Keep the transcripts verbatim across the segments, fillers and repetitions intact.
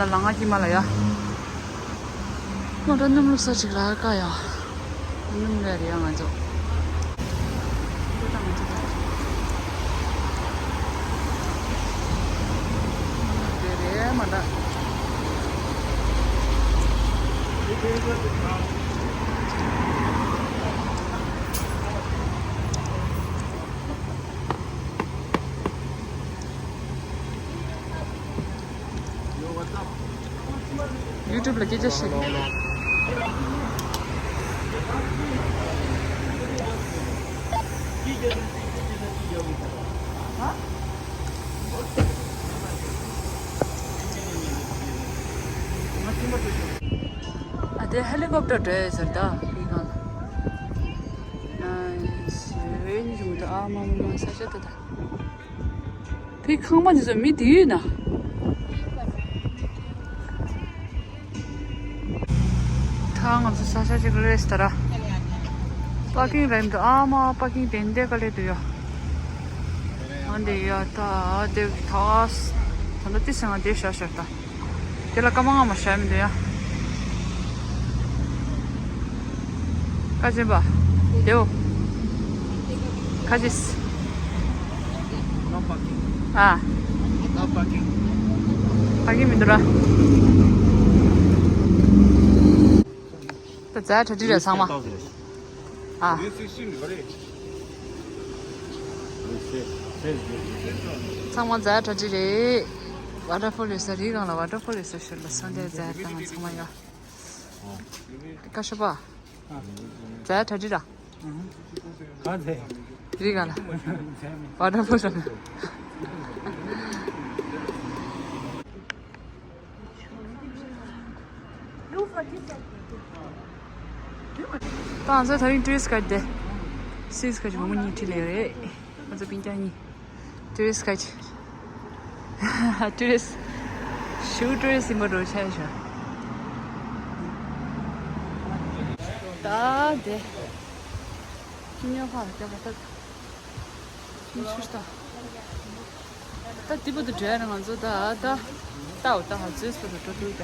ལ་ང་ཀྱི་མ་ལ་ཡ། མོ་ཏྲ་སྣུམ་ལུག་ས་ཅིག་ལ་ཀ་ཡ། སྣུམ་ལས་རེད་ཡ་ང་ཚོ། རེད་རེད་མ་འདྲ། YouTube ལ་སྐད་ཆ་བཤད། ཨ་དེ་ཧེ་ལི་ཀོབ་ཊར་འགྲོ་ཡོད་ཟེར་ད་ཕི་གང་ལ། ཨ་ཞོན་ཞུ་མི་འདུག་ཨ་མ་མ་མ་ས་ཆ་ད་ད། ཕི་ཁང་པ་འདི་ཚོ་མི་དེ་ཡོད་ན། ད་ང་ཚོ་ས་ཆ་ཅིག་རེད་ཟེར་ད་ར། པར་ཀིང་རེད་འདུག་ཨ་མ་པར་ཀིང་ཏན་ཏན་ག་ལེ་འདུག་ཡ། ང་འདི་ཡ་ད་དེ་ད་ད་ད་ཏི་སེ་ང་དེ་ཤ་ཤ་ད། དེ་ལ་སྐར་མ་ལྔ་མ་བཞག་མི་འདུག་ཡ། ཁ་ཆེན་པ། དེའོ། ཁ་ཆེས། No parking. ཨ། No parking. ཕ་གི་མི་འདུག་ར། ད་རྫ་གྲ་སྒྲིག་རེད་ཚང་མ། ཨ། ཚང་མ་རྫ་གྲ་སྒྲིག་རེད། ཝ་ཊར་ཕོལ་ཡོད་ས་རི་སྒང་ལ་ཝ་ཊར་ཕོལ་ཡོད་ས་ཤོད་ལ་སོང་དེ་རྫ་དང་ཚང་མ་ཡ། ཀ་ཤ་པ། རྫ་གྲ་སྒྲིག་ར། ག་རེ། རི་སྒང་ལ། ཝ་ཊར་ཕོལ་ཤོད། ད་ང་ཚོ་ད་རིང་ཊུ་རི་སི་ཊི་ག་དེ། སི་སི་ག་ཅིག་མོ་མོ་གཉིས་ཁྲིད་ལེ་རེད། ང་ཚོ་སྤུན་ཀྱག་གཉིས། ཊུ་རི་སི་ཊི་ག་ཅིག་ཊུ་རི་སི་ཊི། ཤུ་ཊུ་རི་སི་ཊི་ཡིན་པ་འགྲོ་ཆ་ཡོད་ཤག་ད་དེ། ཉོ་ཁ་རྒྱབ་པ་ད། ཉི་ཤུ་ད། ད་དེ་བར་དུ་འགྲོ་ཡ་ན་ང་ཚོ་ད་ད། ད་འོ་ད་ཧ་ཙོས་བར་དུ་འགྲོ་ཐུབ་ད།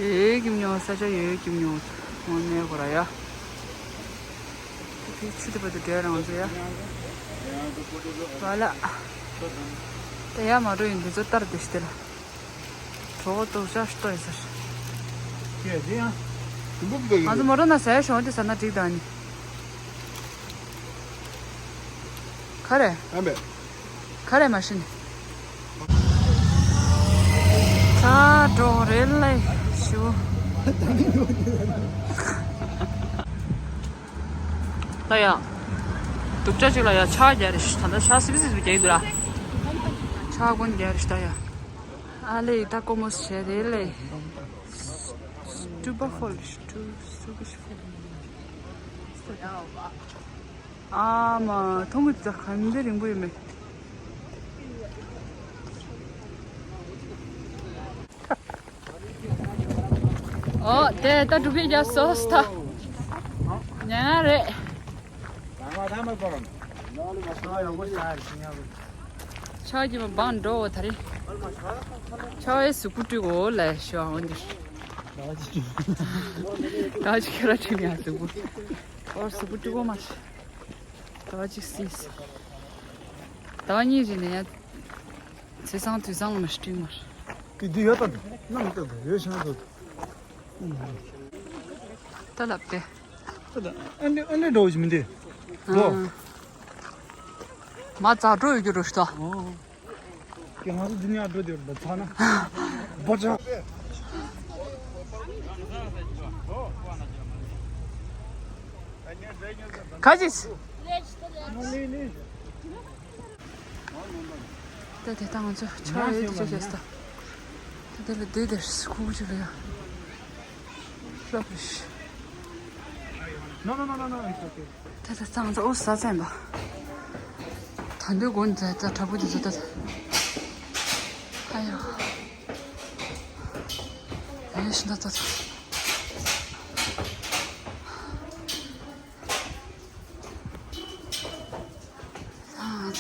ཡོད་ཀྱི་མྱོང་ས་ཆ་ཡོད་ཀྱི་མྱོང་། དངོས་གནས་ཁོ་ར་ཡ། དེ་ཚི་དེ་བར་དུ་འགྲོ་ཡ་ན་ང་ཚོ་ཡ། བ་ལ། ད་ཡ་མ་འགྲོ་ཡིན་འདི་ཚོ་ལྟར་དེ་ཤི་དེ་ལ། གྲོགས་དོག་ཤ་ཤི་ཏོ་ཡི་ཟེར། ཀྱེ་དེ་ཡང་། དུམ་བུ་ཀྱི་ང་ཚོ་མོ་རོ་ན་ཟ་ཡ་ཤོང་དེ་ཟ་ན་འགྲིག་ད་ནི། ག་རེ། ཨ་མེ། ག་རེ་མ་ཤི་ནི། ཚ་གྲོགས་རེད་ལེ་ཞུ། ད་ཡ། དུག་ཅག་ཅིག་ལ་ཡ་ཆ་རྒྱ་རེ་ཤི་ད་ད་ཤ་སིབ་སིབ་རྒྱ་ཡི་དུ་ར། ཆ་གོན་རྒྱ་རེ་ཤི་ད་ཡ། ཨ་ལེ་ད་ཀོ་མོ་སི་ཆེ་རེད་ལེ། ཊུ་བ་ཧྥོལ་ཊུ་སུ་གི་ཤི་ཧྥོལ། ཨ་མ་ཐོང་གི་ཙ་ག་འདི་རིང་པོ་ཡོད་མེད། ཨོ་དེ་ད་འབྲུག་པའི་རྒྱ་སོ་སི་ཐ་ཉ་རེད། ཆ་གི་མ་བང་འགྲོ་བ་ད་རེད། ཆ་ཨེ་སུ་ཀུ་ཀྲི་གོ་ལ་ཤོ་འོན་ཏེ། ད་ཅི་ཁྱོད་ར་ཁྲིམས་ཡ་སུ་ཀུ། ཨོ་སུ་ཀུ་ཀྲི་གོ་མ་ཤི། ད་ཅི་སིས། ད་གཉིས་རེད་ནས་ཡ། ཚེ་སང་དུས་སང་ལ་མ་ཤི་ཀྲིག་མ་ཤི། ཀི་འདི་ཡོད་དམ། ནམ་ལྟ་དུ་ཡོད་ཤང་དུ། ད་ལབ་སྟེ། ཨ་ནི་ཨ་ནི་འགྲོ་བཞིན་མི་འདི། འགྲོ། མ་ཙག་འགྲོ་ཡོད་རྒྱུ་རུ་ཤི་ཏོ། ཀྱི་ང་ཚོ་འདི་ནས་འགྲོ་དེ་རུ་ཚ་ན། བོ་ཅག་ག་ཅིས། ད་དེ་ད་ང་ཚོ་ཆ་ཡོད་དེ་ཆ་བྱས་ད། ད་དེ་ལ་དེ་དེ་ཁུག་ཅིག་ལ་ཡ། ལབ་རེ་ཤི། No, no, no, no, no, it's okay. ད་ད་ད་ང་ཚོ་ཨོ་ས་ཚན་པ། ད་འདོད་དགོན་ད་ད་དྲ་བུ་དེ་ཚོ་ད་ད། ཨ་ཡོ། ཨེ་ཤི་ད་ད་ད།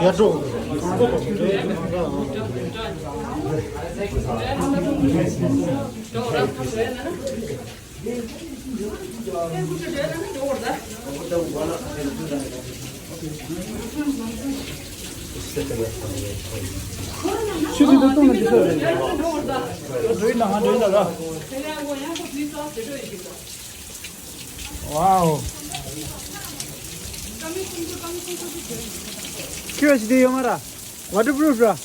ཡར་འགྲོ། ཆུ་དེ་ཚོ་བཏུང་ན་འགྲིག་ས་རེད། འགྲོ་ཡིན་ན་ཧ་འགྲོ་ཡིན་ན་ར། ཝའོ། ཁྱོད་ཅི་དེ་ཡོད་མ་ར། ཝ་ཊར་པུ་རུབ་ར།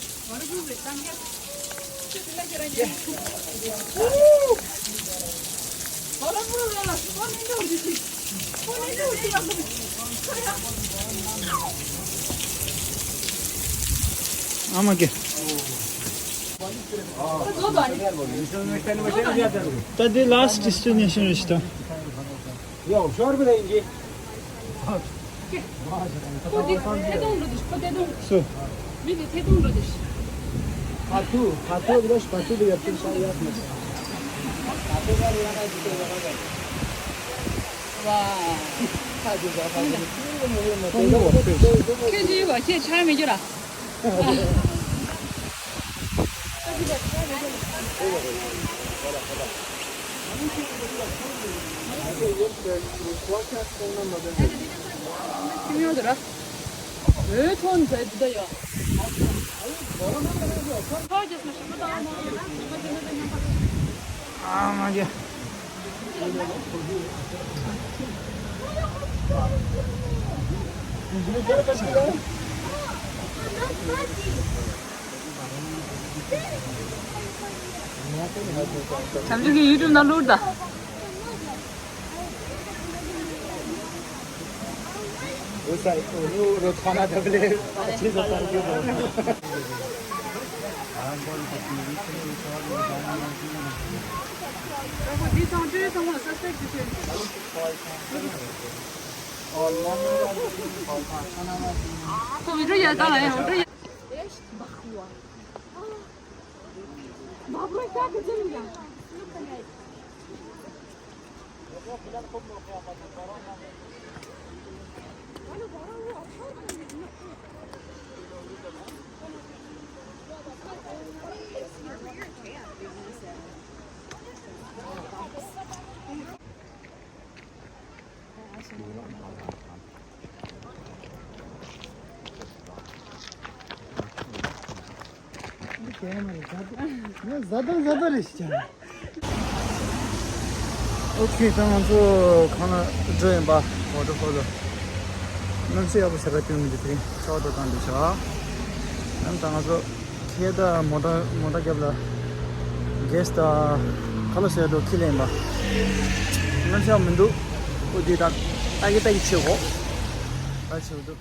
ཨ་མ་ཀེ། ད་འདི་ལཱ་སི་ཊི་ཌེ་སི་ཊི་ནེ་ཤན་རེད་ཤི་ད། ཡོ་ཤོར་བ་ལེན་གྱི། ཁོ་འདི་ཐད་གཏོང་འགྲོ་དུས་ཁོ་ཐད་གཏོང་། སུ། མི་འདི་ཐད་གཏོང་འགྲོ་དུས། ཕ་ཐུ་ཕ་ཐུ་འདི་ཕ་ཐུ་འདི་ཡར་ཐུག་ས་ཡར་ཐུག་ས། ཁྱེད་ཀྱིས་བ་ཁྱེད་ཆགས་མི་འགྱུར་ར། ཨ་མ་གི། བྱམས་ཆོས་ཀྱི་ཡུ་ཊུབ་ནང་བླུགས་ད། འདི་དང་ཏྲེ་དང་ས་སྟེགས་ཀྱི་ཆེད། ཁོ་བི་ཌིའོ་ཡར་བཏང་ལ་ཡང་འགྲོ་ཡ། ཨོ་ཁེ། ད་ང་ཚོ་གང་ལ་འགྲོ་ཡིན་པ། ཝ་ཊར་ཕོལ་ལ། གནམ་གཤིས་ཡག་པོ་ཞེ་དྲག་སྟོན་མི་འདུག་དེ་རིང་ཤ་ཝར་འགྲོ་སྟངས་འདི་བྱ། ཨ་ནི་ད་ང་ཚོ་ཁེ་ད་མོ་ཊ་མོ་ཊ་རྒྱབ་ལ་གེ་སི་ད་ཁ་ལག་ཟས་འགྲོ་ཁེ་ལེན་པ། གནམ་གཤིས་མི་འདུག་ཨོ་དེ་ད་ལྟ་གི་ལྟ་གི་ཆེ་གོ་ད་ཆེ་འདུག